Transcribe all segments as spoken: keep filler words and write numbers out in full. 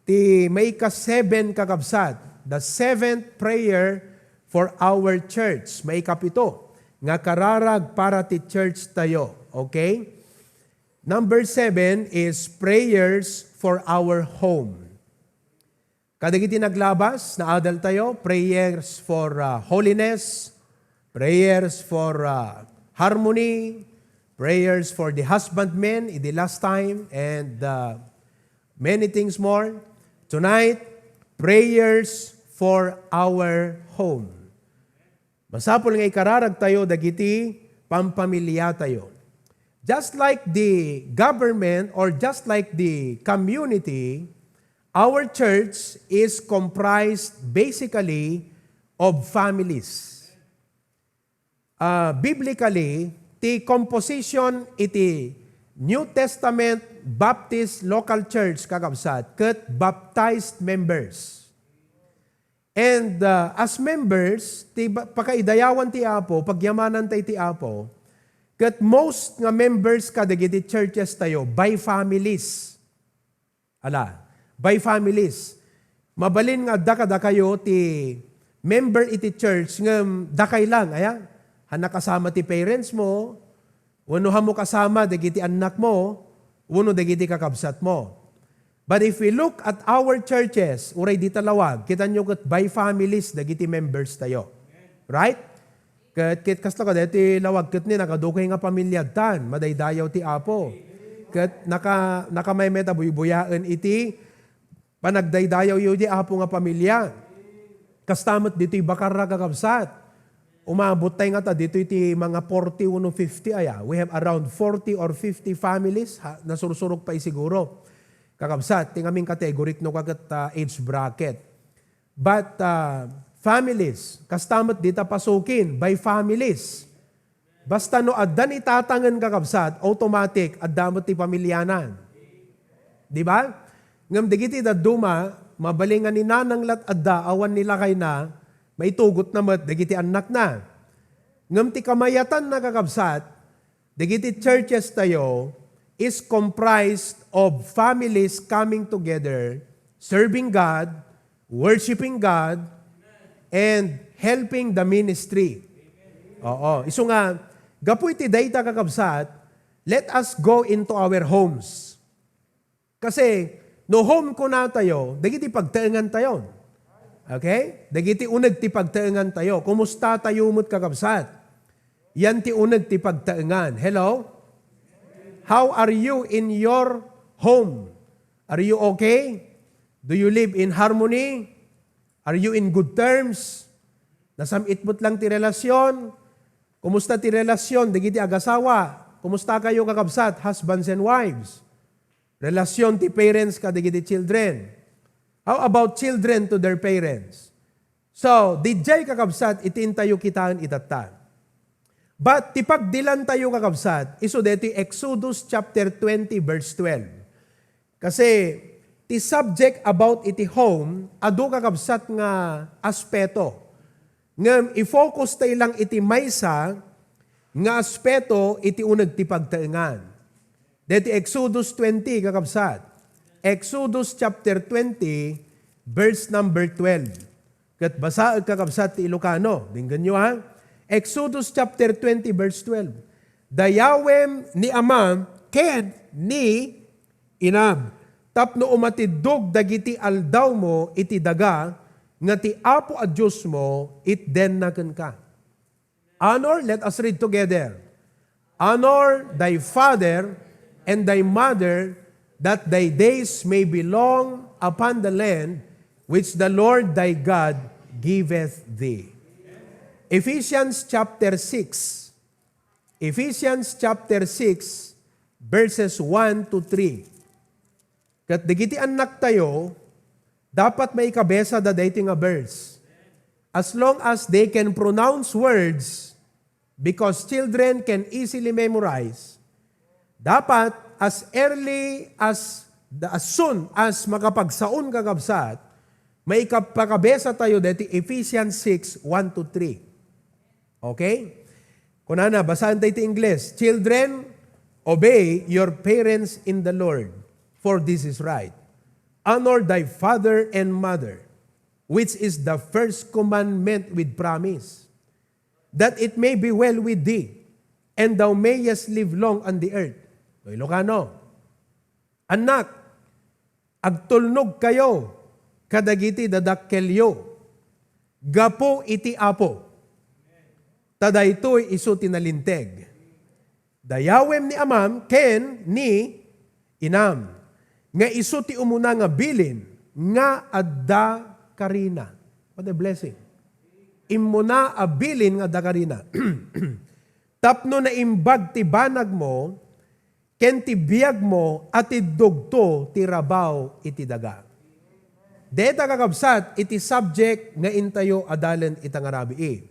Ti maika-seven, kakabsat, the seventh prayer for our church. Maikapito nga kararag para ti church tayo. Okay? Number seven is prayers for our home. Kadagiti naglabas, naadal tayo, prayers for, uh, holiness, prayers for, uh, harmony, prayers for the husbandmen in the last time, and, uh, many things more. Tonight, prayers for our home. Masapul nga ikararag tayo dagiti pampamilya tayo. Just like the government or just like the community, our church is comprised basically of families. Ah, biblically, ti composition iti New Testament Baptist Local Church, kakabsat, ket baptized members. And, uh, as members, ti ba-, pakaidayawan ti Apo, pagyamananta iti Apo, ket most nga members kadagiti churches tayo by families. Ala, by families. Mabalin nga adda kadakayo ti member iti church ngem dakay lang, aya? Hanna kasama ti parents mo, wenno hanmo kasama dagiti annakmo, wenno dagiti kakabsatmo. But if we look at our churches, uray dita lawag, kitanyo ket by families dagiti members tayo. Right? Ket, ket kasta kadaytoy lawag ket ni nakadukay nga pamiliadtan, madaydayaw ti Apo. Ket naka-, nakamaymayat a buybuyaen iti panagdaydayawyo iti Apo nga pamilia. Kasta met ditoy Bacarra, kakabsat. Umabot tay ngata ditoy ti mga forty wenno fifty aya. We have around forty or fifty families, ha, nasursurok pay siguro. Kakabsat, ti ngamin category no ka ket, ah, age bracket. But, ah, families, kasta met dita pasukin, by families. Basta no adda ni tatangen, kakabsat, automatic, adda met ti pamilianan. Di ba? Ngem dagiti dadduma, mabalin nga ni nanang lat adda awan ni lakayna, maitugotna met dagiti annakna. Ngem ti kamayatanna, kakabsat, dagiti churches tayo is comprised of families coming together, serving God, worshiping God, and helping the ministry. Oo. Isu nga, gapu iti dayta, kakabsat, let us go into our homes. Kasi, no home kuna tayo, dagiti pagtaengan tayo. Okay? Dagiti uneg ti pagtaengan tayo. Kumusta tayo met, kakabsat? Yan ti uneg ti pagtaengan. Hello? How are you in your home? Are you okay? Do you live in harmony? Are you in good terms? Nasam-it met lang ti relasyon? Kumusta ti relasyon dagiti agasawa? Kumusta kayo, kakabsat, husbands and wives? Relasyon ti parents kadagiti children. How about children to their parents? So, didiay, kakabsat, iti intayo kitaen itatta. But ti pagdilantayo, kakabsat, isu deti Exodus chapter twenty, verse twelve. Kasi ti subject about iti home, adu, kakabsat, nga aspeto. Ngem i-focus tayo lang iti maysa nga aspeto iti uneg ti pagtaengan. Deti Exodus twenty, kakabsat. Exodus chapter twenty, verse number twelve. Ket basaek, kakabsat, ti Ilocano. Denggenyo, ha? Exodus chapter twenty, verse twelve. Dayawem ni amam ken ni inam tapno umatiddog dagiti aldawmo iti daga nga ti Apo a Diosmo itdenna kenka. Honor, let us read together. Honor thy father and thy mother, that thy days may be long upon the land which the Lord thy God giveth thee. Ephesians chapter six. Ephesians chapter six, verses one to three. Ket dagiti annaktayo, dapat maikabesada daytoy nga verse. As long as they can pronounce words, because children can easily memorize, dapat as early as, as soon as makapagsaon, kakabsat, maikapakabesa tayo deti Ephesians six, one to three. Okay? Kunana, basaen tayo ti Ingles. "Children, obey your parents in the Lord, for this is right." "Honor thy father and mother, which is the first commandment with promise, that it may be well with thee, and thou mayest live long on the earth." O, Ilocano, "Annak, agtulnogkayo kadagiti dadakkelyo gapu iti Apo, ta daytoy isu ti nalinteg. Dayawem ni amam ken ni inam, nga isu ti umuna nga bilin nga adda karina." What a blessing. Immuna a bilin nga adda karina. "Tapno naimbag ti banagmo ken ti biagmo a tiddogto ti rabaw iti daga." Deta, kakabsat, iti subject nga intayo adalen ita nga rabii.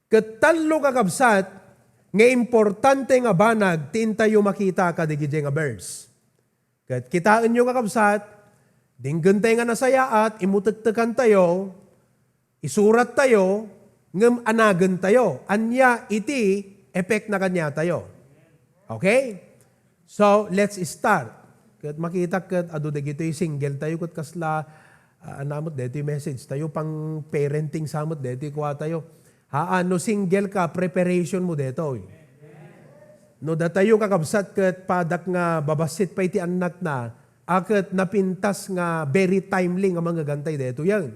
Ket tallo, kakabsat, nga importante nga banag ti intayo makita kadagiti nga verse. Ket kitaenyo, kakabsat, dinggentayo nga nasayaat, imutektekantayo, isurattayo, ngem anagentayo. Ania iti epekna kaniatayo? Okay? So, let's start. Ket makita ket adu dagitoy single tayo ket kasla, ah, anamot daytoy message tayo, pang parenting samot daytoy kua tayo. Haan, no single ka, preparation mo daytoy. No datayo, kakabsat, ket padak nga babassit pay ti annakna, a ket napintas nga very timely nga mangegantay daytoy yan.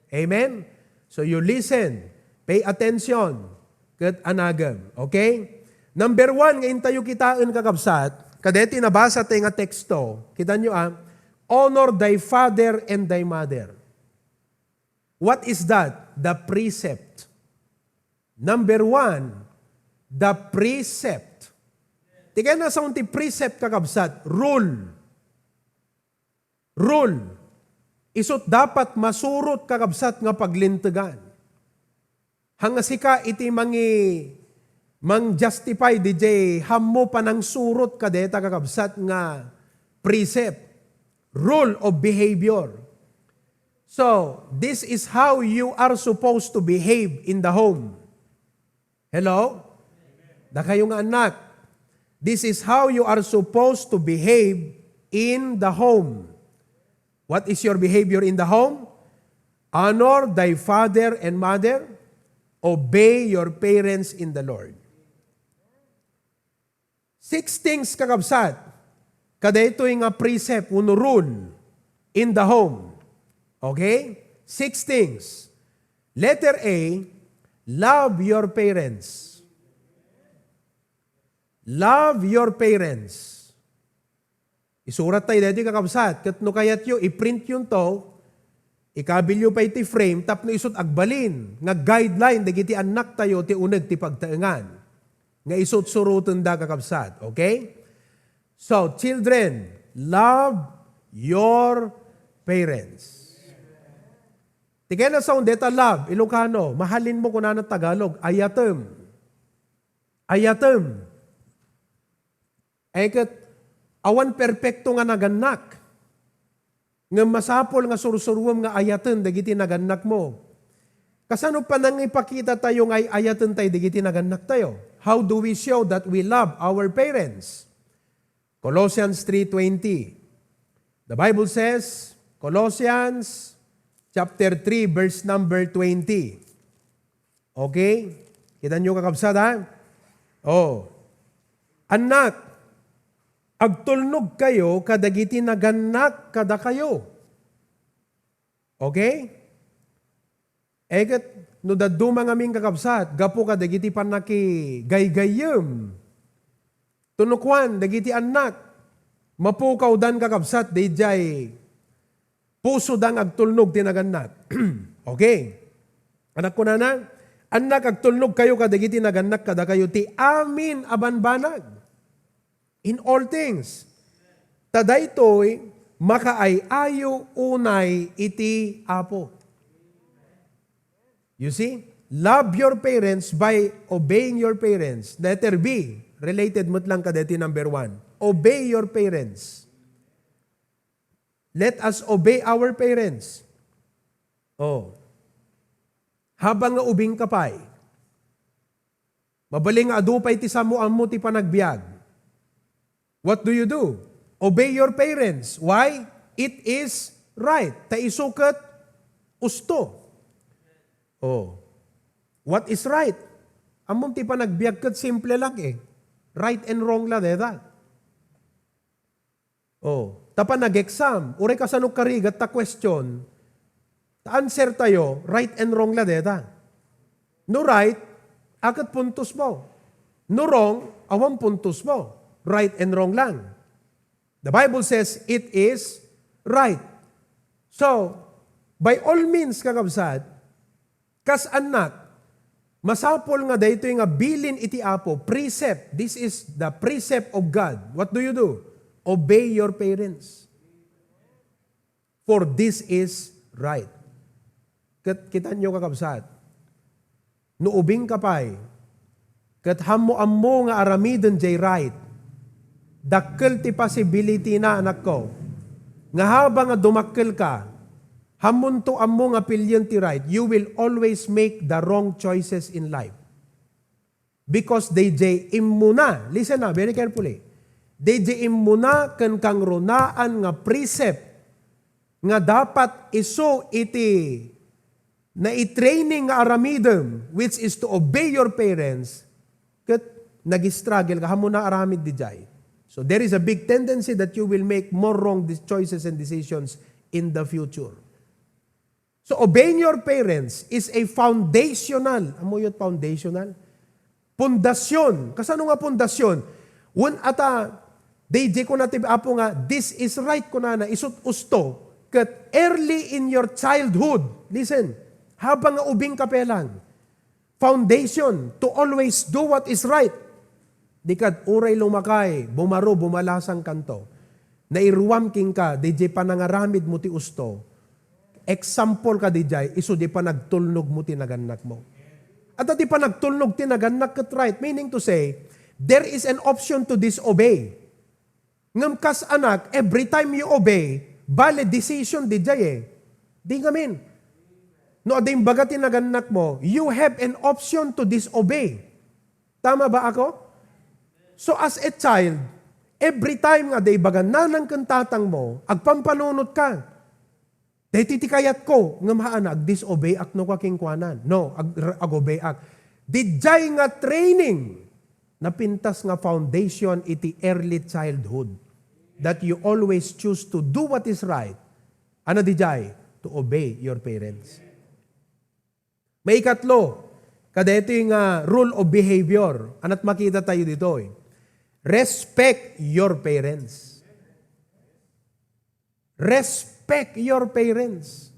Amen? So you listen, pay attention, ket anagem. Okay? Number one nga intayo kitaen, kakabsat, kadeti nabasa tay nga teksto, kitanyo, ah, "Honor thy father and thy mother." What is that? The precept. Number one, the precept. Ti kayatna saon ti precept, kakabsat, rule. Rule. Isut dapat masurot, kakabsat, nga paglintegan. Hanga sika iti mangi-, mang-justify didiay hammo panangsurot kadeta, kakabsat, nga precept, rule of behavior. So, this is how you are supposed to behave in the home. Hello? Dakayo nga annak, this is how you are supposed to behave in the home. What is your behavior in the home? Honor thy father and mother. Obey your parents in the Lord. Six things, kakabsat, kadaytoy nga precept wenno rule in the home. Okay? Six things. Letter A, love your parents. Love your parents. Isurat tayo daytoy, kakabsat. Ket no kayatyo, i-print yunto, ikabilyo pay ti frame tapno isut agbalin nga guideline dagiti annak tayo ti uneg ti pagtaengan nga isut surotenda, kakabsat. Okay? So, children, love your parents. Ti kayatna saon deta love, Ilocano, mahalin mo kunana Tagalog, ayatem. Ayatem. Ay ket, awan perpekto nga nagannak. Ngem masapul nga sursuruem nga ayaten dagiti nagannakmo. Kasano panangipakita tayo nga ay-ayaten tayo dagiti nagannaktayo? How do we show that we love our parents? Colossians three twenty. The Bible says, Colossians chapter three, verse number twenty. Okay? Kita nyo, kakabsat, ha? Oh. Annak, agtulnog kayo kadagiti nagannak kadakayo. Okay? Eh, ket no dadduma ngamin, kakabsat, gapu kadagiti pannakigaygayyem, tunukuan dagiti annak, mapukawdan, kakabsat, daydiay pusoda nga agtulnog ti nagannak. Okay. Annak, kunana, "Annak, agtulnog kayo kadagiti nagannak kadakayo ti amin a banbanag in all things. Ta daytoy makaay-ayo unay iti Apo." You see? Love your parents by obeying your parents. Letter B, related met lang kadeti number one. Obey your parents. Let us obey our parents. Oh. Habang nga ubing ka pay, mabalin nga adu pay ti samo ammo ti panagbiag. What do you do? Obey your parents. Why? It is right. Ta isu ket usto. Oh. What is right? Ammom ti panagbiag ket simple lang eh. Right and wrong la deta. Oh, ta panag-exam, uray kasano karigat ta question, ta answer tayo, right and wrong la deta. No right, akat puntos mo. No wrong, awan puntos mo. Right and wrong lang. The Bible says it is right. So, by all means, kakabsat, kas annak, masapul nga daytoy nga bilin iti Apo, precept, this is the precept of God. What do you do? Obey your parents. For this is right. Ket kitanyo, kakabsat, no ubing ka pay, ket ammo-ammo nga aramiden jay right, dakkel ti possibility na, anakko, nga habang nga dumakkel ka, ammonto ammo nga pilien ti right, you will always make the wrong choices in life. Because dayjay immuna, listen na very carefully, dayjay immuna ken kangrunaan nga precept nga dapat isu iti naitraining nga aramidem, which is to obey your parents, ket nag-struggle ka, ammo na aramid dijay. So there is a big tendency that you will make more wrong dis-, choices and decisions in the future. So obeying your parents is a foundational, ammo yun, foundational? Pundasyon. Kasano nga pundasyon? Wen ata, dayjay kuna ti Apo nga, "This is right," kunana, isut usto, ket early in your childhood, listen, habang nga ubing ka pa lang, foundation to always do what is right. Di kad uray lumakay, bumaro, bumalasang kanto. Nairuam kenka, dayjay panangaramid mo ti usto. Example ka dijay, isu di panagtulnog mo ti nagannak mo. At ti panagtulnog ti nagannak ket right, meaning to say, there is an option to disobey. Ngem kas anak, every time you obey, bale decision dijay eh. Di ngamin. No, adda imbaga ti nagannak mo, you have an option to disobey. Tama ba ako? So as a child, every time nga adda ibaga nanang ken tatang mo, agpampanunot ka. Daytoy ti kayatko, ngem haan, agdisobey ak no ka kenkuanan. No, ag-, agobeyak. Dijay nga training, napintas nga foundation iti early childhood, that you always choose to do what is right. Ano dijay? To obey your parents. Maikatlo, kadaytoy nga rule of behavior. Anat makita tayo ditoy? Respect your parents. Respect your parents.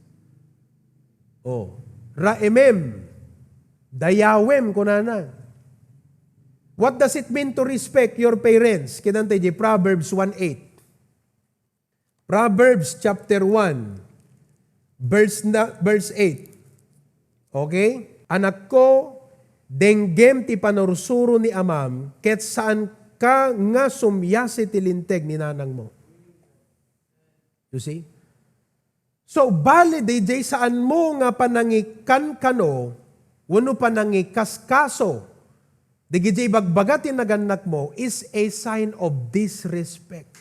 Oh, raemem, dayawem, kunana. What does it mean to respect your parents? Kitan tayo di Proverbs one eight. Proverbs chapter one, verse na, verse eight. Okay? Anakko, denggem ti panursuro ni amam, ket saan ka nga sumiasi ti linteg ni nanang mo. You see? So, bale, dijay saan mo nga panangikankano, wenno panangikaskaso, dagijay bagbaga ti nagannak mo is a sign of disrespect.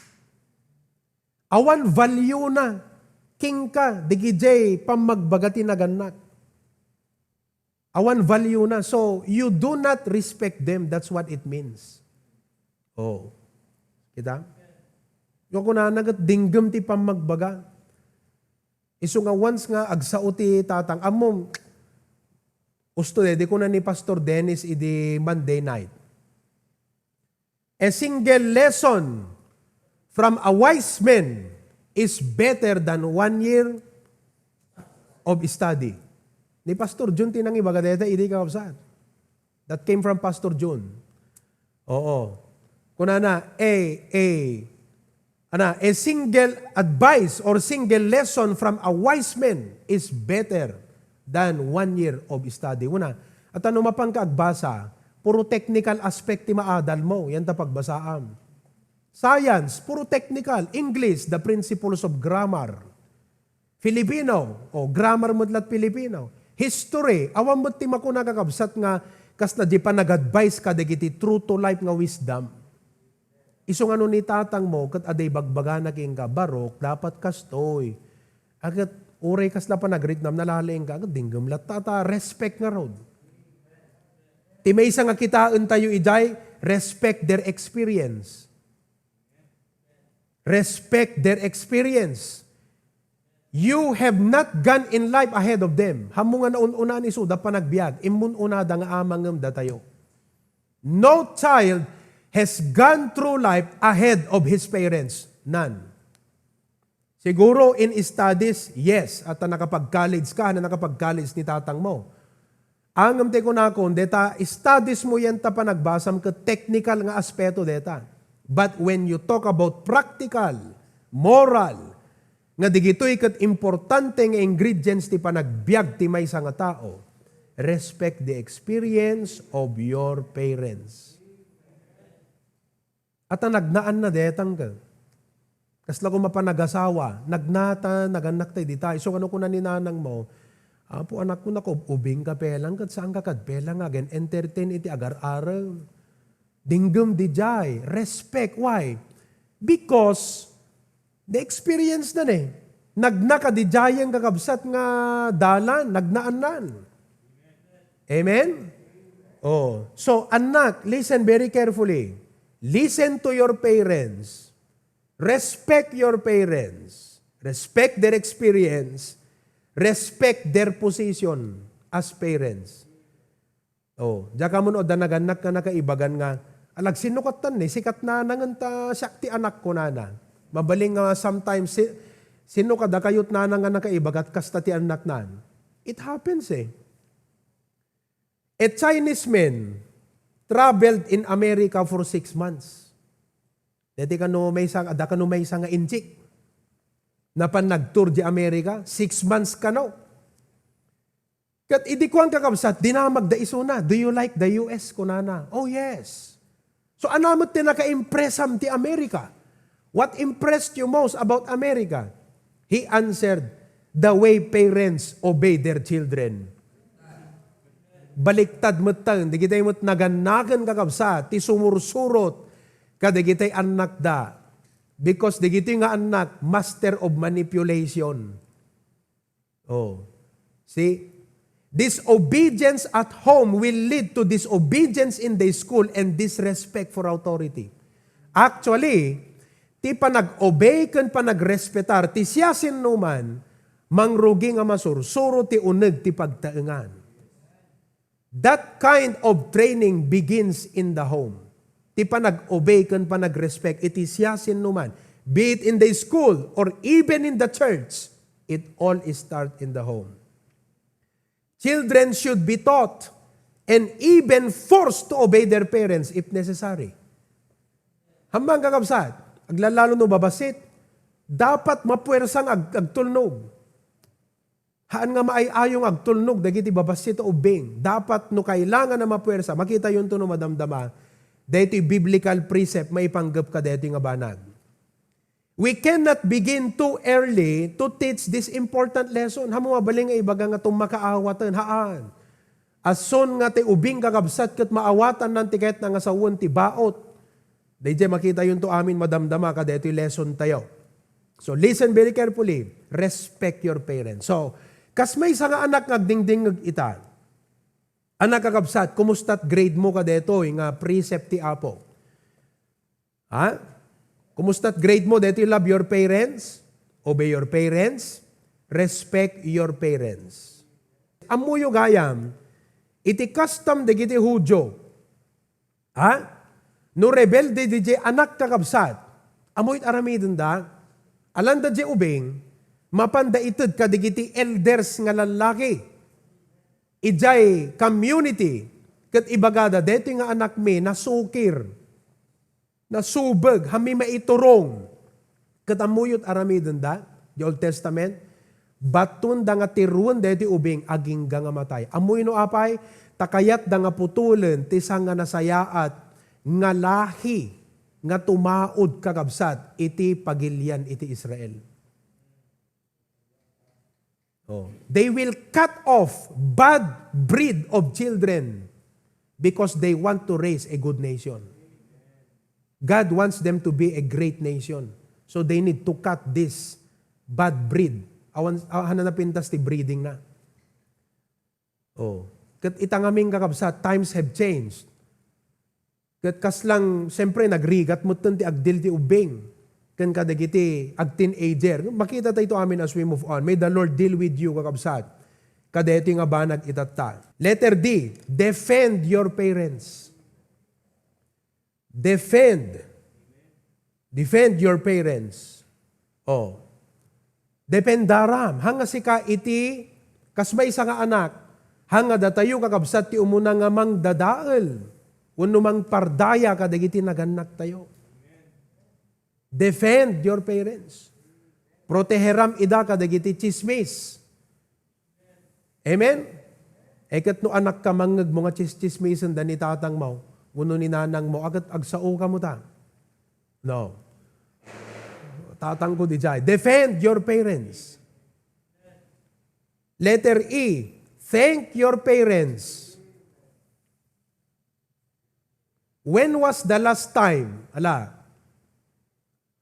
Awan value na kenka, dagijay pammagbaga ti nagannak. Awan value na. So, you do not respect them. That's what it means. Oh. Kita? Yung kunana ket, denggem ti pammagbaga. Isu nga once nga agsao ti tatang, ammom, usto de, di kuna ni Pastor Dennis idi Monday night. A single lesson from a wise man is better than one year of study. Ni Pastor Jun ti nangibaga dayta, idi, kakabsat. That came from Pastor Jun. Oo. Kunana, a, a, ana, a single advice or single lesson from a wise man is better than one year of study. Una, at ano mapan ka agbasa, puro technical aspect ti maadal mo, yan ta pagbasaam. Science, puro technical. English, the principles of grammar. Filipino, o grammar met lat Filipino. History, awan met ti makuna kakabsat nga kasla di panag-advise ka dagiti true to life nga wisdom. Isu nga no ni tatangmo, ket adda ibagbagana kenka, "Barok, dapat kastoy." A ket uray kasla panagritnam, nalalaingka, a ket dinggem latta ta respect ngarud. Ti maysa nga kitaentayo idiay, respect their experience. Respect their experience. You have not gone in life ahead of them. Ammo nga naun-unaan isu da panagbiag, immun-unada nga amangem datayo. No child has gone through life ahead of his parents. None. Siguro in studies, yes, at nakapag-college ka, na nakapag-college ni tatangmo. Ngem ti kunakon, deta studies mo yan ta panagbasam ket technical nga aspeto deta. But when you talk about practical, moral, nga digitoy ket importante nga ingredients ti panagbiag ti maysa nga tao, respect the experience of your parents. At ta nagnaanna detang ka. Kasla koma panagasawa, nagnata, nagannakta dita. Isu nga no kuna ni nanangmo, "Apo, anakko, nakaub-ubingka pelang, ket saanka kad pelang nga agen-entertain iti agar-arem." Dinggem didiay, respect. Why? Because the experience na ne. Nagnaka didiayen kakabsat nga dalan, nagnaannan. Amen? Oh. So, anak, listen very carefully. Listen to your parents. Respect your parents. Respect their experience. Respect their position as parents. Oh, diak ammo no adda nagannak nga nakaibagan nga, "Alag, sinno kattan ni? Sikat nanangen ta siak ti anak," kunana. Mabalin nga sometimes, "Si-, sinno kadakayot nanang nga nakaibagat kasta ti annaknan?" It happens eh. A Chinese man traveled in America for six months. Dati kano maysa, adda kano maysa nga inchik. Napan nagtour di America, six months kano. Ket idi kuan kakabsat, dinamagda isuna, "Do you like the U S?" kunana. "Oh, yes." "So, ania met ti naka-impressam ti America? What impressed you most about America?" He answered, "The way parents obey their children." Baliktad metten, digitay met nagannaken kakabsat, ti sumursurot kadigitay annakda. Because digitoy nga annak, master of manipulation. Oh. See? Disobedience at home will lead to disobedience in the school and disrespect for authority. Actually, ti panag-obey ken panagrespetar ti siasinoman, mangrugi nga masursuro ti uneg ti pagtaengan. That kind of training begins in the home. Ti panag-obey ken panag-respect iti siasinoman, be it in the school or even in the church, it all start in the home. Children should be taught and even forced to obey their parents if necessary. Ammom, kakabsat, aglalalo no babassit, dapat mapuersang ag-, agtulnog. Haan nga maay-ayo nga agtulnog dagiti babassit a ubbing. Dapat no kailangan a mapuersa, makitayonto no madamdama, daytoy biblical precept maipanggep kadaytoy nga banag. We cannot begin too early to teach this important lesson. Ammom, mabalin nga ibaga nga tummakaawaten, haan. Asson nga ti ubing kakabsat ket maawatanna ti kayatna nga sawen ti baot. Daydiay makitayonto amin madamdama kadaytoy lesson tayo. So, listen very carefully. Respect your parents. So, kas maysa nga anak nga agdingdingngeg ita, anak, kakabsat, kumusta't grade mo kadaytoy nga precept ti Apo? Ha? Kumusta't grade mo daytoy love your parents, obey your parents, respect your parents? Ammoyo gayam, iti custom dagiti Judio, ha? No rebelde daydiay anak, kakabsat, ammoyo ti aramidenda, alanda diay ubing, mapanda ited kadagiti elders nga lallaki idiay community, ket ibagada, "Daytoy nga anakmi, nasukir, nasubeg, haanmi maiturong." Ket ammoyo ti aramidenda, the Old Testament, batonda nga tiruen daytoy ubing, agingga nga matay. Ammoyo no apay? Ta kayatda nga putolen ti sanganasayaat nga lahi nga tumaud, kakabsat, iti pagilian iti Israel. Oh, they will cut off bad breed of children because they want to raise a good nation. God wants them to be a great nation. So they need to cut this bad breed. Awan, awan na napintas ti breeding na. Oh. Ket ita ngamin, kakabsat, times have changed. Ket kaslang, siyempre, nagrigat metten ti agdil ti ubbing ken kadagiti ag-teenager. Makita tayo amin as we move on. May the Lord deal with you, kakabsat. Kadaytoy nga banag itatta. Letter D, defend your parents. Defend. Defend your parents. Oh. Dependaram. Hanga sika iti kas maysa nga anak. Hanga datayo, kakabsat, ti umuna nga mangdadael wenno mangpardaya kadagiti nagannaktayo. Defend your parents. Proteheram ida kadagiti chismis. Amen? E ket no anak ka, mangngeg mo nga chis-, chismisen da ni tatang mo, wenno ni nanang mo, a ket agsao ka mo ta. No. Tatang ko di jay. Defend your parents. Letter E, thank your parents. When was the last time? Ala,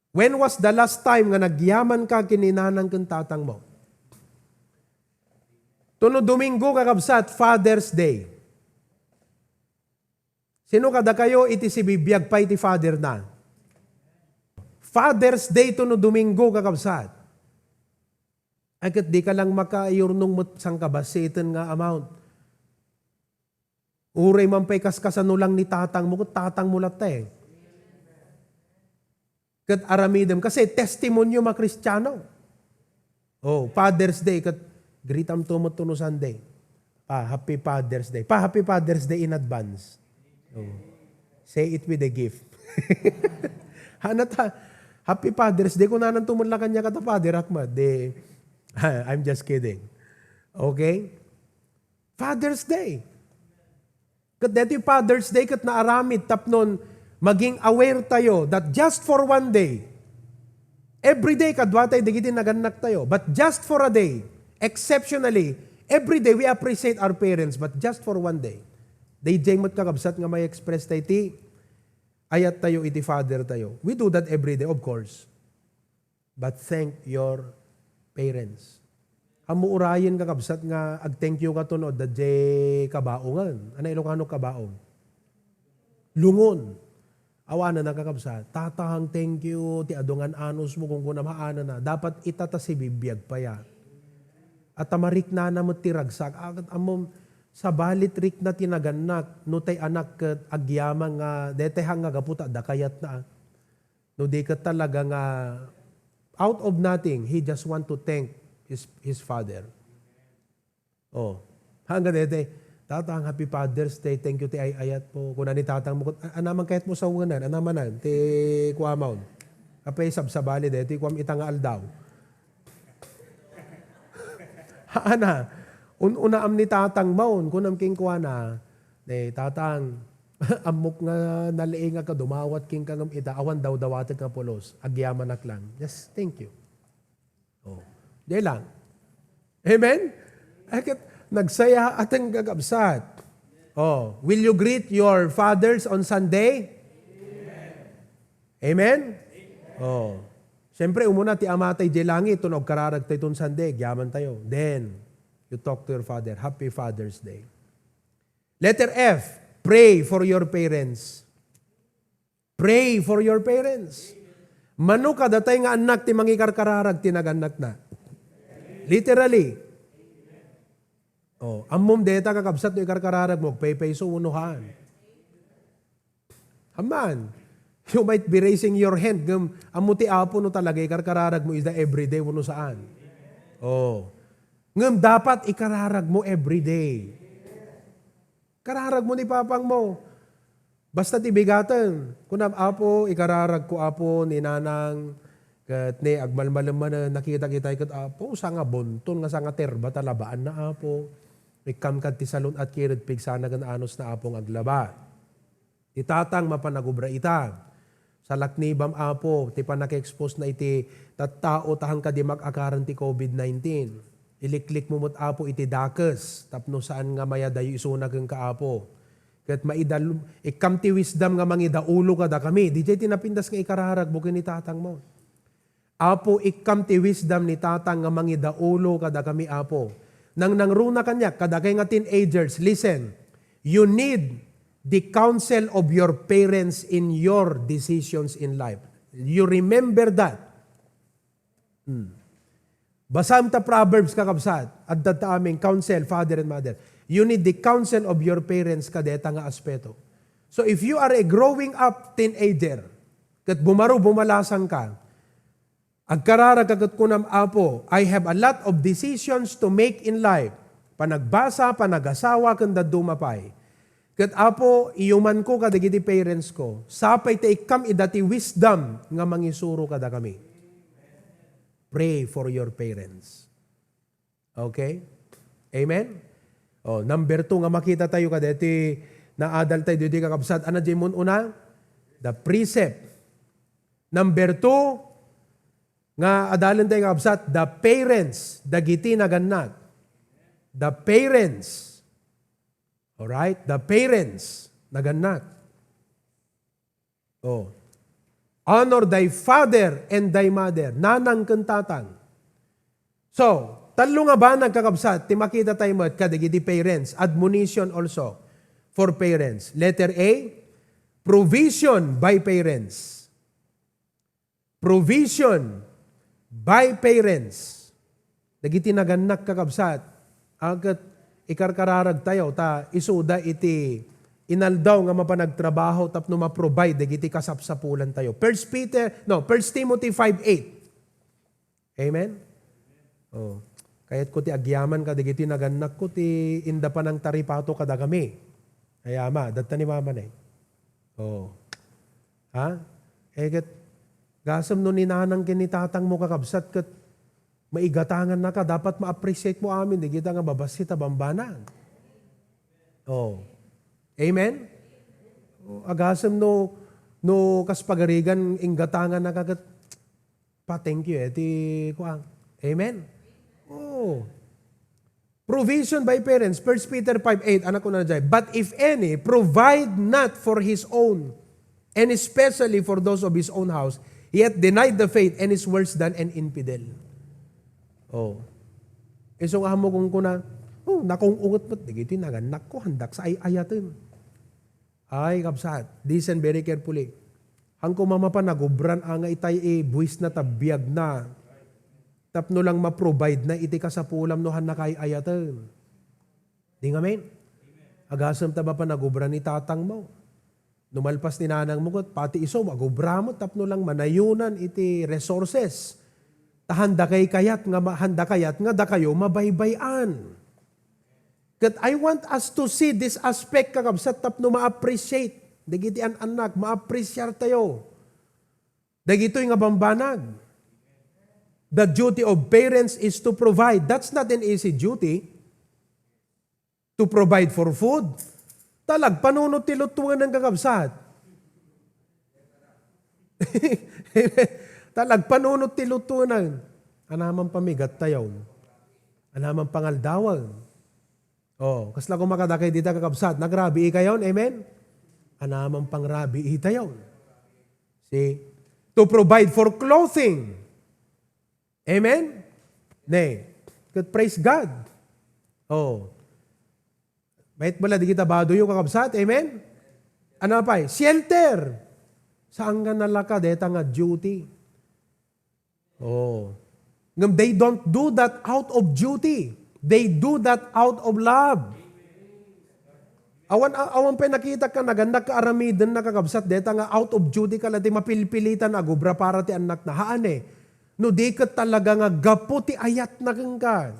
when was the last time nga nagyaman ka ken ni nanang ken tatang mo? Tuno Domingo, kakabsat, Father's Day. Sino kadakayo iti sibibiag pay ti father na? Father's Day tuno Domingo, kakabsat. Ay, ket di ka lang makaiyurnong met sangkabasiten nga amount. Uray man pay kaskasano lang ni tatang mo, ket tatang mo latta eh. Ket aramidem, kasi testimonyo a Kristiano. Oh, Father's Day, ket greetam to met no Sunday. Pa, Happy Father's Day. Pa, Happy Father's Day in advance. Oh. Say it with a gift. Hanat ha, Happy Father's Day, kunanan to met la kaniak ta Father Ahmad. Di, I'm just kidding. Okay? Father's Day. Ket daytoy Father's Day ket naaramid tapnon maging aware tayo that just for one day, every day kadua tay dagiti nagannak tayo, but just for a day, exceptionally, every day we appreciate our parents, but just for one day. Daydiay met, kakabsat, nga may express tay ti ayat tayo iti father tayo. We do that every day, of course. But thank your parents. Ammo urayen, kakabsat, nga ag-thank you kato no adda jay kabaongen. Ana Ilocano kabaong? Lungon. Awanana, kakabsat. Tatang, thank you. Ti adu nga an-anus mo, kunkunam, haanana. Dapat ita ta sibibiag pay a. At ta mariknana met ti ragsak. Agat ammom, sabali ti rikna ti nagannak, no tay anak ket agyamang nga, daytay nga gapu ta adda kayatna. No di ket talaga nga out of nothing, he just want to thank his, his father. Oh, hangga daytoy, "Tatang, Happy Father's Day, thank you ti ay-ayat mo." Kuna ni tatang mo, "Anaman kayat mo sawenan? Anamanan ti kuamon?" Apay sabsabali daytoy, kuam ita nga aldaw. Haana, un-unaam ni tatang maon, kunam kenkuana, "Eh, tatang, ammok nga nalingak a dumawat kenka ngem ita, awan dawdawatek nga pulos. Agyamanak lang. Just thank you." Oh, di lang. Amen? Ay, ket nagsayaaten, kakabsat. Oh, will you greet your fathers on Sunday? Amen? Oh. Siyempre, umuna ti Ama tay jay langit, no agkararag tayo ton Sunday, agyaman tayo. Then, you talk to your father, "Happy Father's Day." Letter F, pray for your parents. Pray for your parents. Mano kadatay nga annak ti mangikarkararag ti nagannakna? Literally. Oh, ammom deta, kakabsat, no ikarkararag mo, agpaypayso wenno haan? Amman. You might be raising your hand, ngem ammo ti Apo no talaga ikarkararag mo ida everyday wenno saan. Oh. Ngem dapat ikararag mo everyday. Kararag mo ni papang mo. Basta ti bigaten, kunam, "Apo, ikararag ko, Apo, ni Nanang, ket ni agmalmalem manen, nakitak itay ket, Apo, sanga bonton nga sanga terba ta labaanna, Apo. Ikkam kad ti salon at kired pigsana ken anusna, Apo, nga aglaba." Ti tatang mapan nagubra ita. Salaknibam, Apo, ti pannaki-expose na iti tattao ta hangkadi mag-akaran ti covid nineteen. Iliklik mo met, Apo, iti dakes tapno saan nga mayadayo isuna kenka, Apo. Ket maidal-, ikkam ti wisdom nga mangidaulo kadakami. Diay ti napintas nga ikararagmo ken ni tatangmo. Apo, ikkam ti wisdom ni tatang nga mangidaulo kadakami, Apo. Nangnangruna kaniak, kadakay nga teenagers, listen, you need the counsel of your parents in your decisions in life. You remember that. Hmm. Basaem ta Proverbs, kakabsat. Adda ta amin, counsel, father and mother. You need the counsel of your parents kadeta nga aspeto. So if you are a growing up teenager, ket bumaro bumalasang ka, agkararag ka ket kunam, "Apo, I have a lot of decisions to make in life." Panagbasa, panagasawa, ken dadduma pay. Ket, Apo, iyumanko kadagiti parents ko. Sapay ta ikkam ida ti wisdom nga mangisuro kadakami. Pray for your parents. Okay? Amen? Oh, number two nga makita tayo kadagiti naadal tayo ditoy, kakabsat. Ano diay mun-una? The precept. Number two, nga adalen tayo, kakabsat, the parents, dagiti nagannak. The parents. Alright? The parents, nagannak. Oh. "Honor thy father and thy mother," nanang ken tatang. So, tallo nga banag, kakabsat, ti makita tayo met kadagiti parents, admonition also for parents. Letter A, provision by parents. Provision by parents. Dagiti nagannak, kakabsat, a ket ikarkararag tayo, ta isuda iti inaldaw nga mapan agtrabaho tapno ma-provide dagiti kasapsapulan tayo. First Peter, no, First Timothy five eight. Amen? Oh. Kayatko ti agyaman kadagiti nagannakko ti inda panangtaripato kadakami. Ay, ama, datta ni mama ne. Oh. Ha? Eh, ket, gasem no ni nanang ken ni tatangmo, kakabsat, ket maigatangannaka, dapat ma-appreciate mo amin, dagita nga babassit a bambanag. Oh. Amen? Oh, agasem no, no kas pagarigan, inggatangannaka ket, pa, thank you, eh, ti, kuan. Amen? Oh. Provision by parents, First Peter five eight, anak ko na jay. "But if any provide not for his own, and especially for those of his own house, he hath denied the faith and is worse than an infidel." Oh. Isu nga ammo kunkuna, "Oh, nakung-unget met, dagiti nagannakko, handak sa ay-ayaten." Ay, kabsat, listen very carefully. Hanko mamapan nagubran a nga itay i buisna ta biagna. Tapno lang ma-provide na iti kasapulam no han nakaay-ayaten. Di ngamin? Agasem ta mapan nagubran ni tatangmo. No malpas ni nanangmo ket, pati isu, agubra met tapno lang manayunan iti resources. Ta handa kay kayat nga ma-, handa kayat nga dakayo mabaybay-an. Ket I want us to see this aspect, kakabsat, tapno ma-appreciate dagiti an-annak, ma-appreciate tayo. Dagitoy nga bambanag. The duty of parents is to provide. That's not an easy duty. To provide for food. Talagpanunot ti lutuanan, kakabsat. Talagpanunot ti lutuanan. Anaman pamigat tayo. Anaman pangaldawan. Oh, kasla kumakadakay dita, kakabsat. Nagrabii kayon, amen? Anaman pangrabii tayo. See? To provide for clothing. Amen? Ne. Ket praise God. Oh. Mayat bala di kita baduyo, kakabsat. Amen? Ano pay? Shelter. Saan nga nalaka deta nga duty? Oh. Ngem they don't do that out of duty. They do that out of love. Awan, a-, awan pay nakita ka, nagannak ka aramiden na, kakabsat, deta nga out of duty ka, lati mapilpilitan agubra para ti annakna. Haan eh. No di ket talaga nga gapu ti ayatna kenka.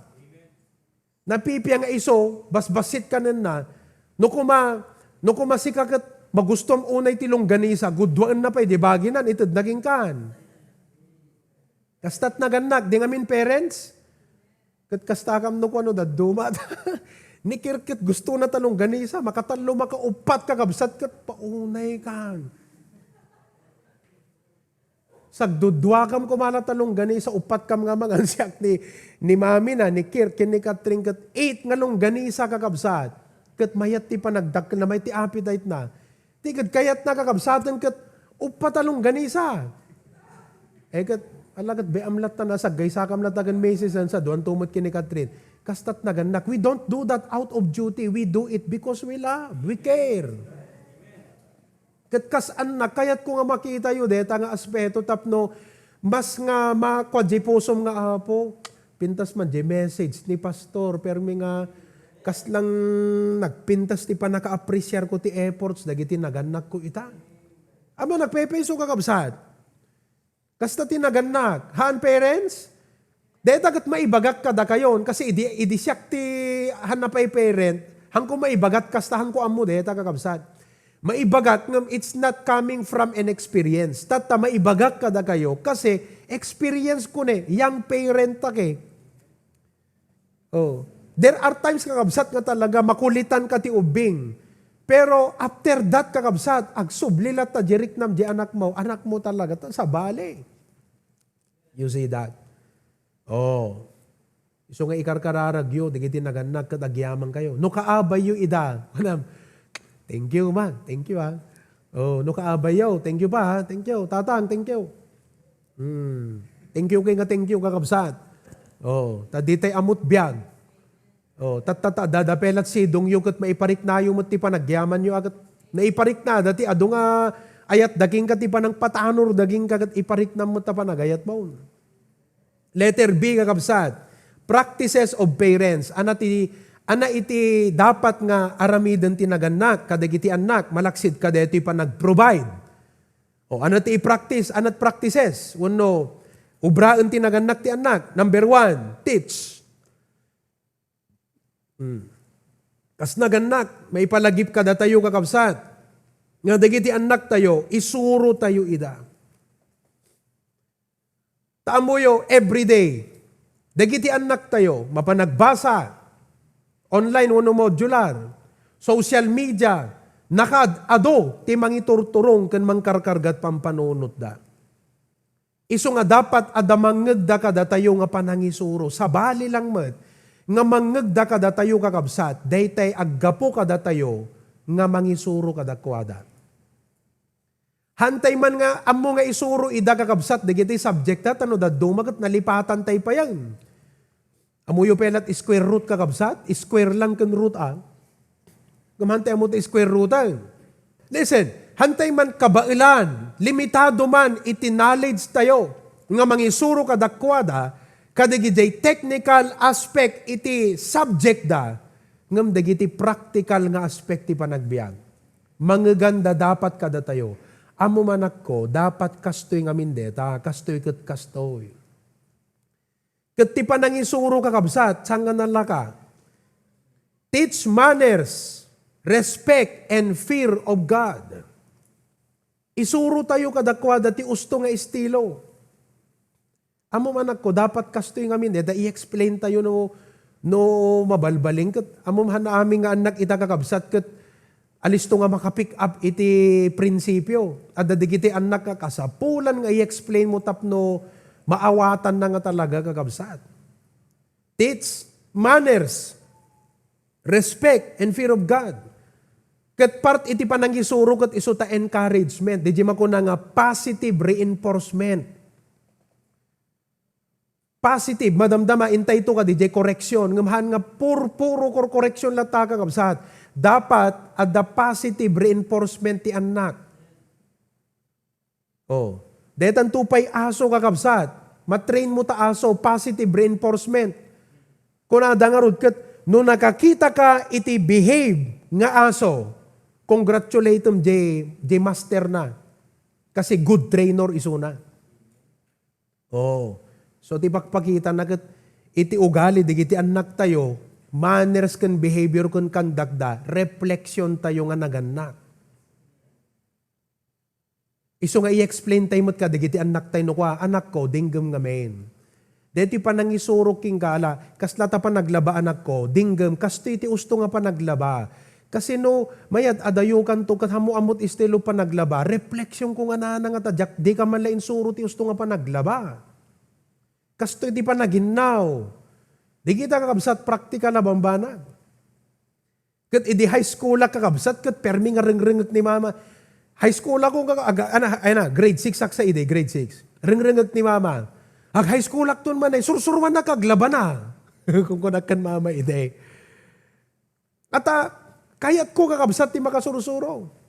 Napipia nga isu, basbassit kanenna, no kuma, no kuma sika ket magustom unay ti longganisa, gudwaenna pay di baginan, itedna kenkan. Kastat nagannak, di ngamin parents? Ket kasta kam no kuano dadduma. Ni Kirk ket gustona ta longganisa, makatallo, makauppat, kakabsat, ket paunay kan. Sagdudua kam kuma la ta longganisa, uppat kam nga mangan siak ni, ni mami na, ni Kirk, ken ni Katrin, ket eight nga longganisa, kakabsat. Ket mayat ti panagdakkelna, mayat ti appetite-na. Ti ket kayatna kakabsaten ket uppat a longganisa. Eh, ket, ala ket, be, amlatta na, saggaysakam latta ken misis, sa duanto met ken ni Catherine. Kasta't nagannak. We don't do that out of duty. We do it because we love. We care. Ket kas annak, kayatko nga makitayo deta nga aspeto tapno mas nga makua diay pusom nga, "Apo, pintas man diay message ni Pastor, permi nga kas lang nagpintas ti pannaka-appreciate-ko ti efforts dagiti nagannakko ita." Ammom, nagpepayso, kakabsat. Kasta ti nagannak. Haan, parents? Deta ket maibagak kadakayon, kasi idi, idi siak ti haan a pay parent, haanko maibagat kasta, haanko ammo deta, kakabsat. Maibagak ngem it's not coming from an experience. Tatta, maibagak kadakayo, kasi experience ko ne, young parent ak eh. Oh. There are times, kakabsat, nga talaga makulitan ka ti ubbing. Pero after that, kakabsat, agsubli latta diay riknam diay anakmo, anakmo talaga, ta sabali. You see that? Oh. Isu nga ikarkararagyo dagiti nagannak ket agyamankayo. No kaabayyo ida, kunam, "Thank you, ma. Thank you, ah." Oh, no kaabayyo, "Thank you pa, ha. Thank you, tatang, thank you." Hmm. Thank you kay nga thank you, kakabsat. Oh, ta ditay ammot biag. Oh, tatta, ta, adda pay la't sidongyo ket maipariknayo met ti panagyamanyo, a ket naipariknada ti adu nga ayatda kenka, ti panangpatanor da kenka ket ipariknam met ta panagayatmo. Letter B, kakabsat, practices of parents. Ania ti, ania iti dapat nga aramiden ti nagannak kadagiti annak, malaksid kadaytoy panag-provide? O, ania ti i-practice, ania't practices wenno ubraen ti nagannak ti annak? Number one, teach. Hmm. Kas nagannak, maipalagip kadatayo, kakabsat, nga dagiti annaktayo, isurotayo ida. Ta ammoyo, everyday, dagiti annaktayo, mapanagbasa, online wenno modular, social media, nakaad-adu ti mangiturturong ken mangkarkargat pampanunotda. Isu nga dapat adda mangngegda kadatayo nga panangisuro. Sabali lang met nga mangngegda kadatayo, kakabsat, daytay aggapu kadatayo nga mangisuro kadakuada. Haantay man nga ammo nga isuro ida, kakabsat, dagiti subject-da, ta no dadduma ket nalipatantay payen. Ammoyo pay la't square root, kakabsat? Square lang ken root, a. Ngem haantay ammo ti square root-en. Listen, haantay man kabaelan, limitado man iti knowledge-tayo nga mangisuro kadakuada, kadagiti technical aspect iti subject-da, ngem dagiti practical nga aspect ti panagbiag. Mangngeganda dapat kadatayo. Ammom, anakko, dapat kastoy ngamin deta, kastoy ket kastoy. Ket ti panangisuro, kakabsat, saan nga nalaka? Teach manners, respect, and fear of God. Isurotayo kadakuada ti usto nga estilo. Ammom, anakko, dapat kastoy ngamin, deta i-explain tayo no, no mabalbalin. Ket ammom, haan amin nga annak ita, kakabsat, ket alisto nga maka-pick up iti prinsipio. Adda dagiti annak nga kasapulan nga i-explain mo tapno maawatanna nga talaga, kakabsat. Teach manners, respect, and fear of God. Ket part iti panangisuro ket isu ta encouragement. Diay makuna nga positive reinforcement. Positive, madamdama, intayto kadi diay correction. Ngem haan nga purpuro korkoreksion latta, kakabsat. Dapat adda positive reinforcement ti annak. Oh, detanto pay aso, kakabsat. Matrain mo ta aso, positive reinforcement. Kunada ngarud ket, no nakakita ka iti behave nga aso, congratulatem diay, diay master na. Kasi good trainer isuna. Oh. So, ti pakpakitana ket iti ugali dagiti annaktayo, manners ken behavior ken conduct da, reflection tayo nga nagannak. Isu nga i-explain tayo met kadagiti annaktayo no kua, "Anakko, denggem ngamin. Daytoy panangisurok kenka, ala, kasla ta panaglaba, anakko, denggem, kastoy ti usto nga panaglaba." Kasi no, mayat-adayokanto, ket ammo-ammot estilo panaglaba, reflection ko nga nana nga ta diak, dika man la insuro ti usto nga panaglaba. Kastoy ti panaginnaw. Dagita, kakabsat, praktikal a bambanag. Ket idi high school-ak, kakabsat, ket permi nga rengrengek ni mama. High school-ak nga, aga-, ana, ay na, grade six-ak sa idi, grade six. Rengrengek ni mama. Ag-high school-akton man ay, sursuruannak, aglabana. Kunkunak ken mama idi. Ata, kayatko, kakabsat, ti makasursuro.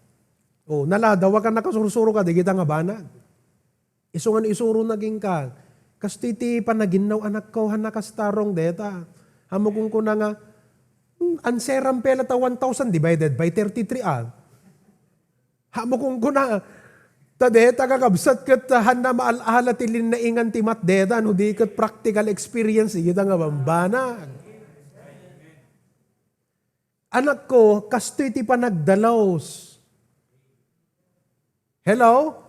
O, naladaw a kan nakasursuro kadagita nga banag. Isu nga no isuro na kenka, kastoy ti panaginnaw, anakko, han nakastarong deta. Ammo kunkuna nga, "Hmm, anseram pela ta one thousand divided by thirty-three, ah." Ammo kunkuna, ta deta kakabsat ket, ah, han na maal-ala ti linnaingan ti math deta, no di ket practical experience, ita nga bambanag. Anakko, kastoy ti panagdalus. Hello?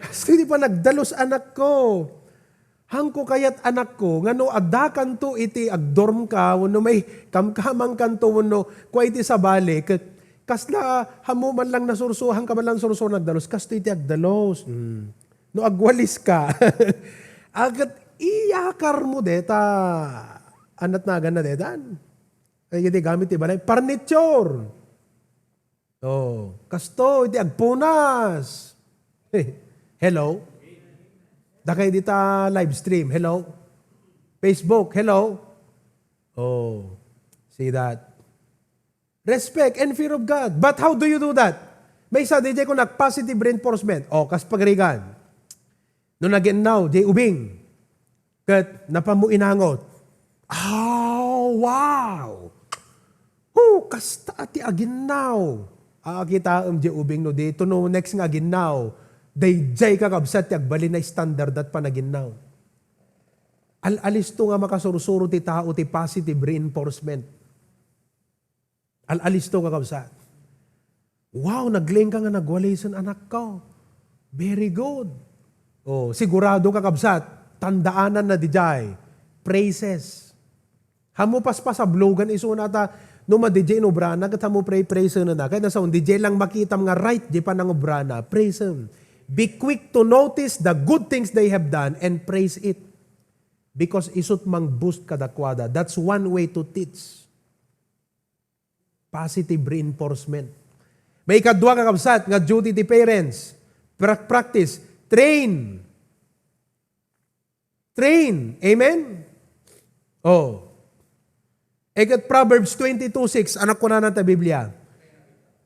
Kastoy ti panagdalus, anakko. Hanko kayat, anakko, nga no addakanto iti agdormka, wenno may kamkamangkanto, wenno kua iti sabali, ket kasla, ammo man lang nasursuroanka man lang sursuro nagdalus, kastoy ti agdalus. Hmm. No agwaliska, a ket iyakarmo deta. Anat naganna detan. Ay, iti gamit ti balay. Furniture. Oh, kasto iti agpunas. Hello? Dakay dita live stream. Hello? Facebook. Hello? Oh, see that? Respect and fear of God. But how do you do that? Maysa, diay kunak positive reinforcement. Oh, kas pagarigan. No naginnaw, diay ubing. Ket napammo inangot. Oh, wow! Hu, kasta ti aginnaw. A, kitaem diay ubing no di, to no next nga aginnaw. Daydiay kakabsat ti agbalin a standard at panaginnaw. Al-alisto nga makasursuro ti tao ti positive reinforcement. Al-alisto, kakabsat. Wow, naglengka nga nagwalisen, anakko. Very good. Oh, sigurado, kakabsat, tandaananna diay. Praises. Ammo paspasablogan isuna ta, no madi diay inubrana, ket ammo pray, praise na. Kaya nasa, diay lang makitam nga right, diay panangubrana. Praise Him. Be quick to notice the good things they have done and praise it. Because isut mang boost kadakuada. That's one way to teach. Positive reinforcement. Maikadua, kakabsat, nga duty ti parents. Pra-, practice. Train. Train. Amen? Oh. Iket Proverbs twenty-two six, anat kunana ta Biblia,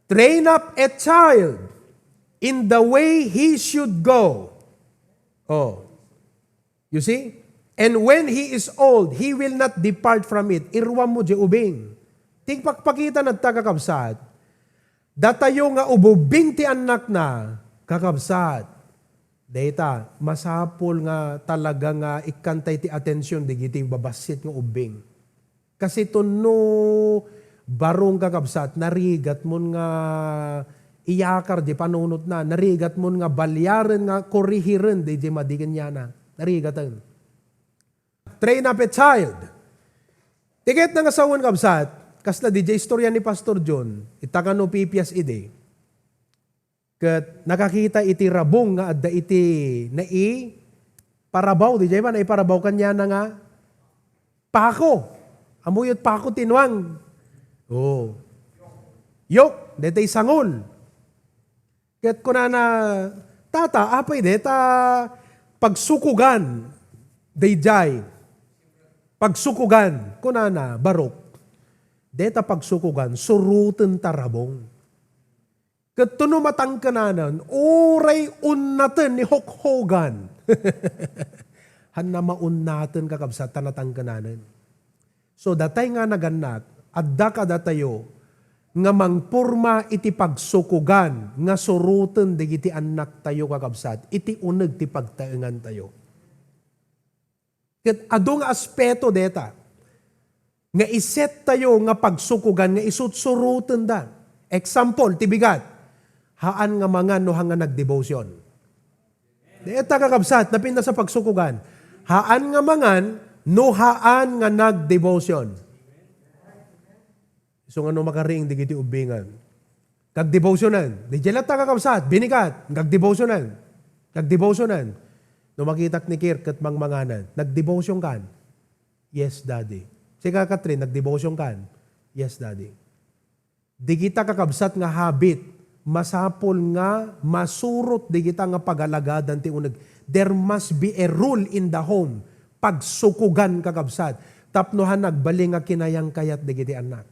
"Train up a child in the way he should go." Oh. You see? "And when he is old, he will not depart from it." Iruam mo diay ubing. Ti pakpakita na ta, kakabsat, datayo nga ububing ti annakna, kakabsat. Dayta, masapul nga talaga nga ikkantay ti atension digiti babassit nga ubing. Kasi tunno barong, kakabsat, narigat mon nga iyakar di panunotna, narigat mon nga balyaren nga korihiren di, di madi kenyana. Narigaten. Train up a child. Ti ket nga sawen, kabsat, kasla di istorya ni Pastor John, ita kano pipias idi. Ket nakakita iti rabong nga adda iti nai-, parabaw, di jay ba, naiparabaw kaniana nga pako. Ammoyo ti pako, ti nuang. Oh. Yok, daytay sangol. Ket kunana, "Tata, apay deta pagsukogan dayjay?" Pagsukogan, kunana, barok. Deta pagsukogan, suroten ta rabong. Ket no matangkenanen, uray unnaten ni Hulk Hogan. Hanna maunnaten, kakabsat, ta natangkenanen. So, datay nga nagannak, adda kadatayo nga mangporma iti pagsukogan nga suroten dagiti annaktayo, kakabsat, iti uneg ti pagtaengantayo. Ket adu nga aspeto deta nga iset tayo nga pagsukogan nga isutsurotenda. Example, ti bigat, haan nga mangan no haan nga nagdevotion. Deta, kakabsat, napintas a pagsukogan. Haan nga mangan no haan nga nagdevotion. Isu nga no makariing digiti ubbingan, kagdevotionan. Di jay latta, kakabsat, binigat, kagdevotionan. Kagdevotionan. No makitak ni Kirk ket mangmanganan, "Nagdevotion kan?" "Yes, Daddy." Sika, Catherine, "Nagdevotion kan?" "Yes, Daddy." Digita kakabsat nga habit, masapul nga masurot digita nga pagalagadan ti uneg. There must be a rule in the home. Pagsukogan, kakabsat. Tapno han agbalin nga kinayang kayat digiti anak.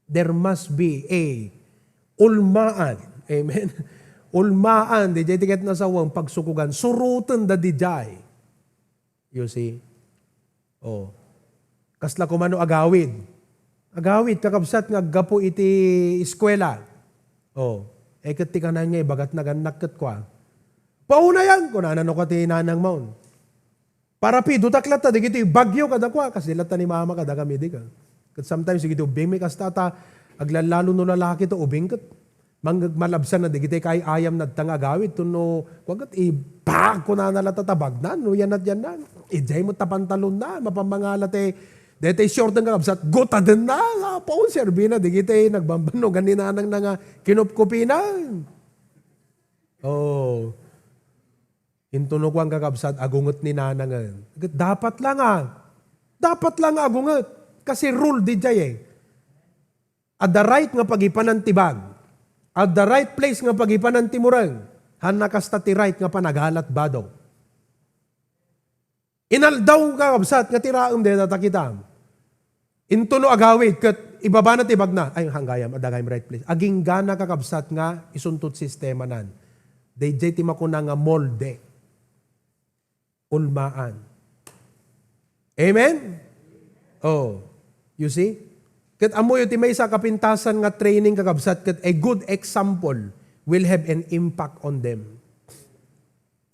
There must be a ulmaan. Amen? Ulmaan, di jay ti ket nasawang pagsukogan. Suroten da di jay. You see? Oh. Kasla kumano agawid. Agawid, kakabsat nga aggapu iti eskwela. Oh. Eh, ket ti kanan nga ibagat nagannak ket kua. Paunayan, kunana no ka ti nanang maon. Para pidotak latta, dagiti bagyo kada kua, kas di latta ni mama kada kami di ka. Ket sometimes, dagiti ubing mi kasta ta, aglalalo no lalaki to, ubing ket. Mang-, malabsan na dagiti kaay-ayam na adda nga agawid, tuno, kuagat, ibag, kunana latta tabagnan, no, yan at yan na. Ijay mo tapantalon na, mapamangala te, dete short nga kabsat, gutaden na, nga, paon, serbi na, dagiti nagbambanno, ganinanang na nga, kinupkupinan. Oh. Intuno kuan kakabsat, agunget ni nanangen. Ket dapat la nga. Dapat la nga agunget. Kasi rule di jay eh. Adda right nga pagipanan ti bag. Adda right place nga pagipanan ti mureng. Hanna kasta ti right nga panagalat bado. Inaldaw kakabsat nga tiraem deta ta kita. Intuno agawid ket ibabana ti bagna. Ay, hanggayam, adda gayam right place. Aginggana kakabsat nga isuntot sistemanan. Dayjay ti makuna nga molde. Ulmaan. Amen? Oh, you see? Ket ammoyo ti maysa a kapintasan nga training kakabsat ket a good example will have an impact on them.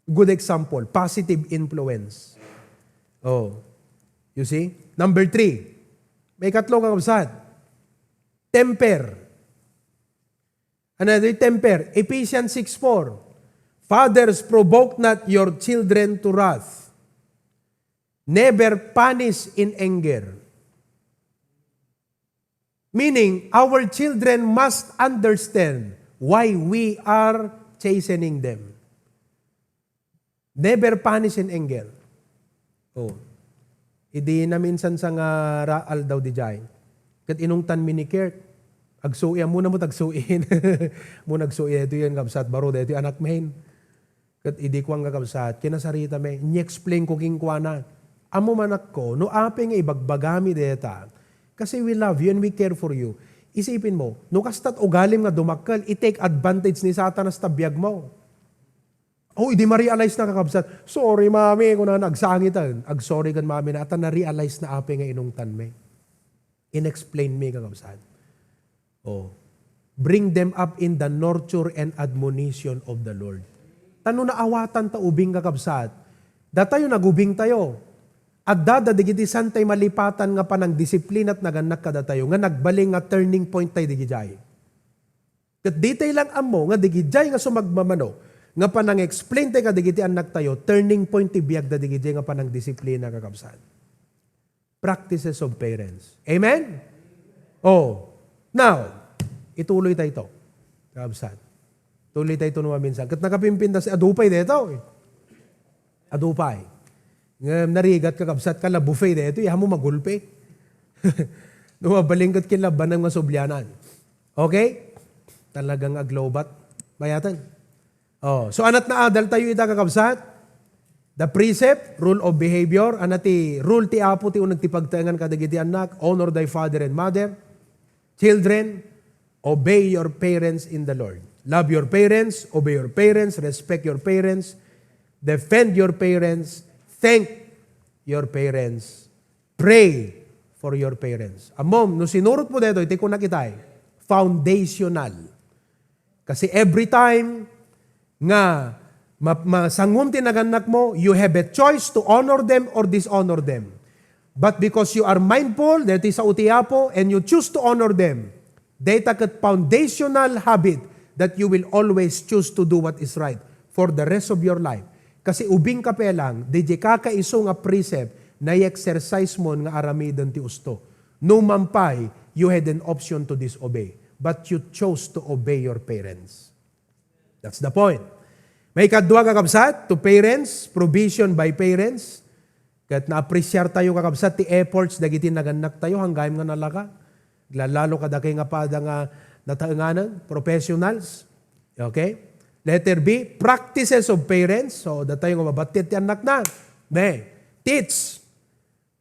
Good example, positive influence. Oh, you see? Number three, maikatlo kakabsat, temper. Ano ito'y temper? Ephesians six four, "Fathers, provoke not your children to wrath. Never punish in anger." Meaning, our children must understand why we are chastening them. Never punish in anger. Oh. Idi naminsan sa nga ra-, aldaw di jay. Ket inungtan mi ni Kurt. Agsui, ammona met agsui. Ammona agsui, ito yan, kabsat, baro, dito anak men. Ket idi kuan nga kabsat, kinasarita mi, ni-explain ko kenkuana. Ammo manakko, no apay nga ibagbagami deta, kasi we love you and we care for you. Isipin mo, no kastat ugalim nga dumakkel, i-take advantage ni Satanas ta biag mo. Oh, idi ma-realize na, kakabsat, "Sorry, Mami," kunana, agsangiten. Ag-sorry kan Mami na, ata na-realize na apay nga inungtan mi. In-explain mi, kakabsat. Oh. Bring them up in the nurture and admonition of the Lord. Ta no naawatan ta ubing, kakabsat, datayo nagubing tayo. Adda da dagiti saan tay malipatan nga panangdisiplina ti nagannak kadatayo, nga nagbalin nga turning point tay dagijay. Ket ditay lang ammo nga dagijay nga sumagmamano nga panang-explain tay kadagiti annak tayo, turning point ti biag da dagijay nga panangdisiplina, kakabsat. Practices of parents. Amen? Oh. Now, ituloy tayo ito. Kakabsat. Tuloy tayo ito no maminsan. Ket nakapimpintas, adu pay dito eh. Adu pay. Ngem narigat, kakabsat, ka la buffet dito, eh. Amo magulpe. No mabalin ket kinlabanan nga sublianan. Okay? Talagang aglobat. Bayaten. Oh, so, anat na adal tayo ita, kakabsat? The precept, rule of behavior, ana ti rule ti Apo ti uneg ti pagtaengan kadagiti annak, "Honor thy father and mother." Children, obey your parents in the Lord. Love your parents, obey your parents, respect your parents, defend your parents, thank your parents, pray for your parents. Ammom, no sinurot mo daytoy, ti kunak itay, foundational. Kasi every time nga ma-, masangom ti nagannak mo, you have a choice to honor them or dishonor them. But because you are mindful, that is, sao ti Apo, and you choose to honor them, dayta ket foundational habit that you will always choose to do what is right for the rest of your life. Kasi ubing ka pay lang, di di kakaiso nga precept, na-exercise mon nga aramiden ti usto. No man pay, you had an option to disobey, but you chose to obey your parents. That's the point. Maikadua, kakabsat, to parents, provision by parents. Ket naapresiar tayo, kakabsat, ti efforts dagiti nagannak tayo, hanggayam nga nalaka. Lalo kadakay nga pada nga nataenganen, professionals. Okay? Letter B, practices of parents. So, datayo nga mabattiet ti annakna. May, teach.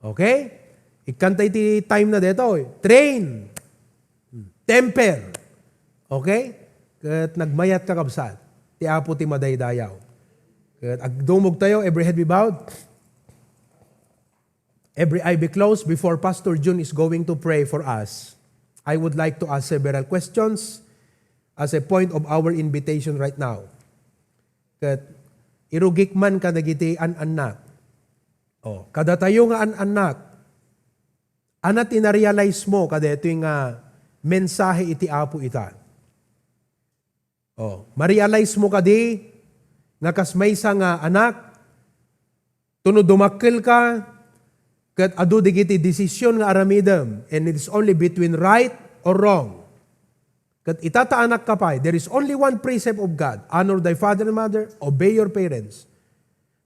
Okay? Ikkanta iti time na detoy. Train. Temper. Okay? Ket nagmayat, kakabsat. Ti Apo ti madaydayaw. Ket agdumog tayo, every head be bowed. Every eye be closed before Pastor Jun is going to pray for us. I would like to ask several questions as a point of our invitation right now. Ket irugik man kadagiti an-annak. Oh, kadatayo nga an-annak, ania ti na-realize mo kadaytoy nga mensahe iti Apo ita? Oh, ma-realize mo kadi nga kas maysa nga anak, tuno dumakkel ka, ket adu dagiti desisyon nga aramidem, and it is only between right or wrong. Ket ita ta anak ka pay, there is only one precept of God, "Honor thy father and mother, obey your parents."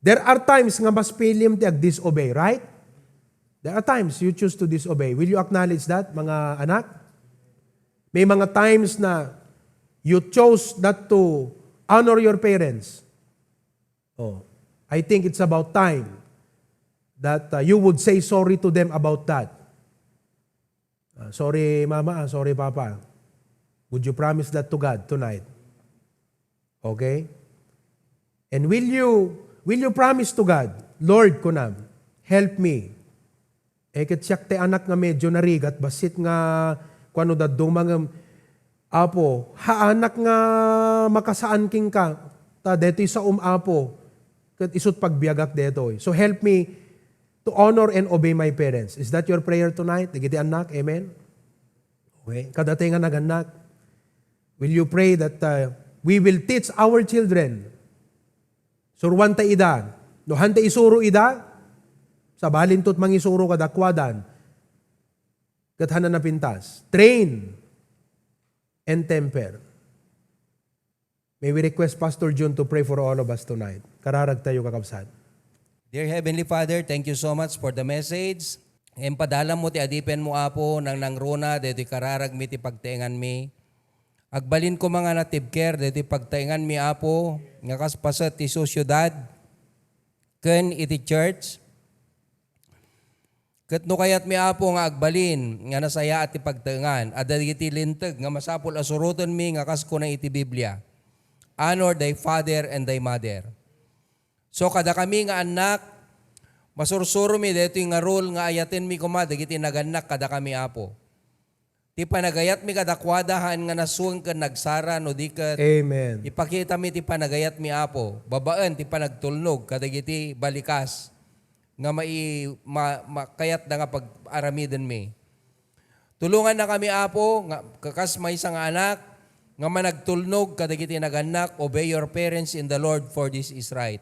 There are times nga mas pilim ti ag-disobey, right? There are times you choose to disobey. Will you acknowledge that, mga anak? May mga times na you chose not to honor your parents. Oh, I think it's about time that, uh, you would say sorry to them about that. Uh, "Sorry, Mama, ah, sorry, Papa." Would you promise that to God tonight? Okay? And will you, will you promise to God, "Lord," kunam, "help me." Eh, ket siak ti anak nga medyo narigat, bassit nga kuano dadduma ngem, "Apo, haanak nga makasaan kenka, ta detoy saom, Apo, ket isut' pagbiagak detoy. So help me to honor and obey my parents." Is that your prayer tonight, dagiti annak? Amen? Okay. Kadatayo nga nagannak, will you pray that, uh, we will teach our children? Suruanta ida. No, hanta isuro ida, sabalinto ti mangisuro kadakuadan. Ket hana napintas. Train and temper. May we request Pastor Jun to pray for all of us tonight? Kararag tayo, kakabsat. Dear Heavenly Father, thank you so much for the message. Ngem padalam mo ti adipen mo, Apo, nang nangruna daytoy kararag mi ti pagtaengan mi. Agbalin koma nga natibker daytoy pagtaengan mi, Apo, nga kas paset ti sosiedad ken iti church. Ket no kayatmi, Apo, nga agbalin nga nasayaat ti pagtaengan, adda dagiti linteg nga masapul a surotenmi nga kas kuna iti Biblia, "Honor thy father and thy mother." So, kadakami nga annak, masursuromi daytoy nga rule nga ayatenmi koma dagiti nagannak kadakami, Apo. Ti panagayatmi kadakuada haan nga nasueng ken nagsara no di ket Amen. Ipakitami ti panagayatmi, Apo, babaen ti panagtulnog kadagiti balikas nga mai-, ma-, ma-, kayatda nga pag-aramidenmi. Tulongannakami, Apo, nga kas maysa nga anak nga managtulnog kadagiti nagannak, "Obey your parents in the Lord, for this is right."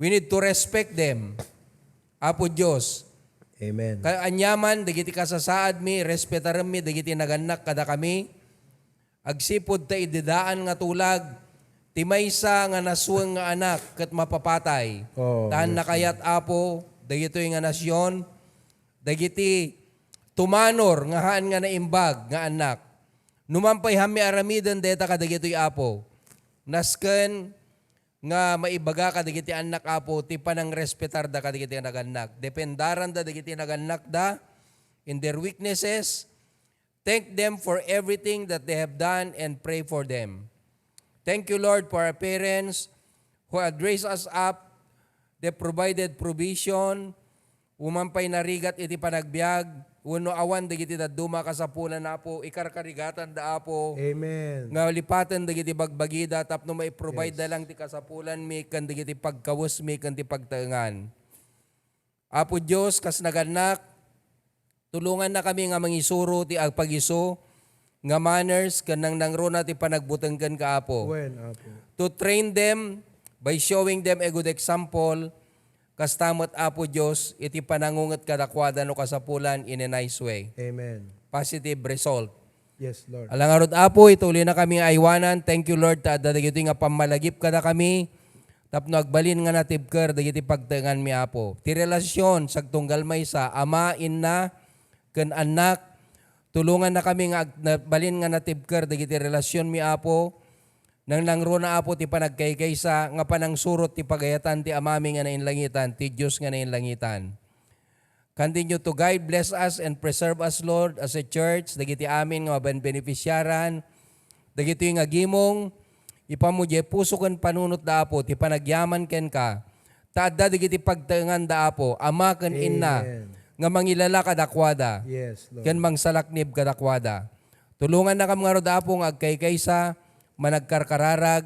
We need to respect them, Apo Dios. Amen. Ka-, aniaman dagiti kasasaadmi, respetarenmi dagiti nagannak kadakami. Agsipud ta idi daan nga tulag, ti maysa nga nasueng nga anak ket mapapatay. Oh, yes, Lord. Nakayat, Apo, dagitoy nga nasion, dagiti tumanor nga haan nga naimbag nga annak. Numan pay haanmi aramiden dayta kadagitoy, Apo. Nasken nga maibaga kadagiti annak, Apo, ti panangrespetarda kadagiti nagannak. Dependaranda dagiti nagannakda in their weaknesses. Thank them for everything that they have done and pray for them. Thank you, Lord, for our parents who had raised us up. They provided provision. Uman pay narigat iti panagbiag, wenno awan dagiti dadduma a kasapulan, Apo, ikarkarigatanda, Apo, Amen. Nga lipaten dagiti bagbagida tapno maiprovide da Yes. lang ti kasapulanmi ken dagiti pagkawesmi ken ti pagtaengan. Apo Dios, kas nagannak, tulongannakami nga mangisuro ti agpagiso nga manners ken nangnangruna ti panagbuteng kenka, Apo. Wen, Apo. To train them by showing them a good example, kasta met, Apo Dios, iti panangunget kadakuada no kasapulan in a nice way. Amen. Positive result. Yes, Lord. Ala ngarud, Apo, ituloynakami nga aywanan. Thank you, Lord, ta adda dagitoy nga pammalagip kadakami tapno agbalin nga natibker dagiti pagtaenganmi, Apo. Ti relasyon sagtunggal maysa, ama, inna, ken annak, Tulongannakami nga ag-, na-, balin nga natibker dagiti relasionmi, Apo. Nangnangruna, Apo, ti panagkaykaysa nga panangsurot ti pagayatan ti Amami nga nainlangitan, ti Dios nga nainlangitan. Continue to guide, bless us, and preserve us, Lord, as a church, dagiti amin nga maben-, beneficiaran, dagitoy nga gimong, ipammo diay puso ken panunotda, Apo, ti panagyaman kenka. Ta adda dagiti pagtaenganda, Apo, ama ken inna, Amen. Nga mangilala kadakuada, Yes, Lord. Ken mangsalaknib kadakuada. Tulongannakam ngarud, Apo, nga agkaykaysa, managkarkararag,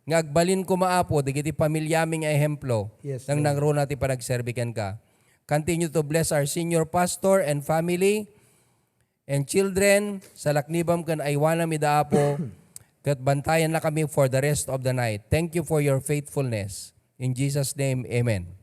nga agbalin koma, Apo, dagiti pamilyami nga ehemplo, Yes, Lord. Nangnangruna ti panagserbi kenka. Continue to bless our senior pastor and family and children. Salaknibam ken aywanam ida, Apo, ket bantayannakami for the rest of the night. Thank you for your faithfulness. In Jesus' name, amen.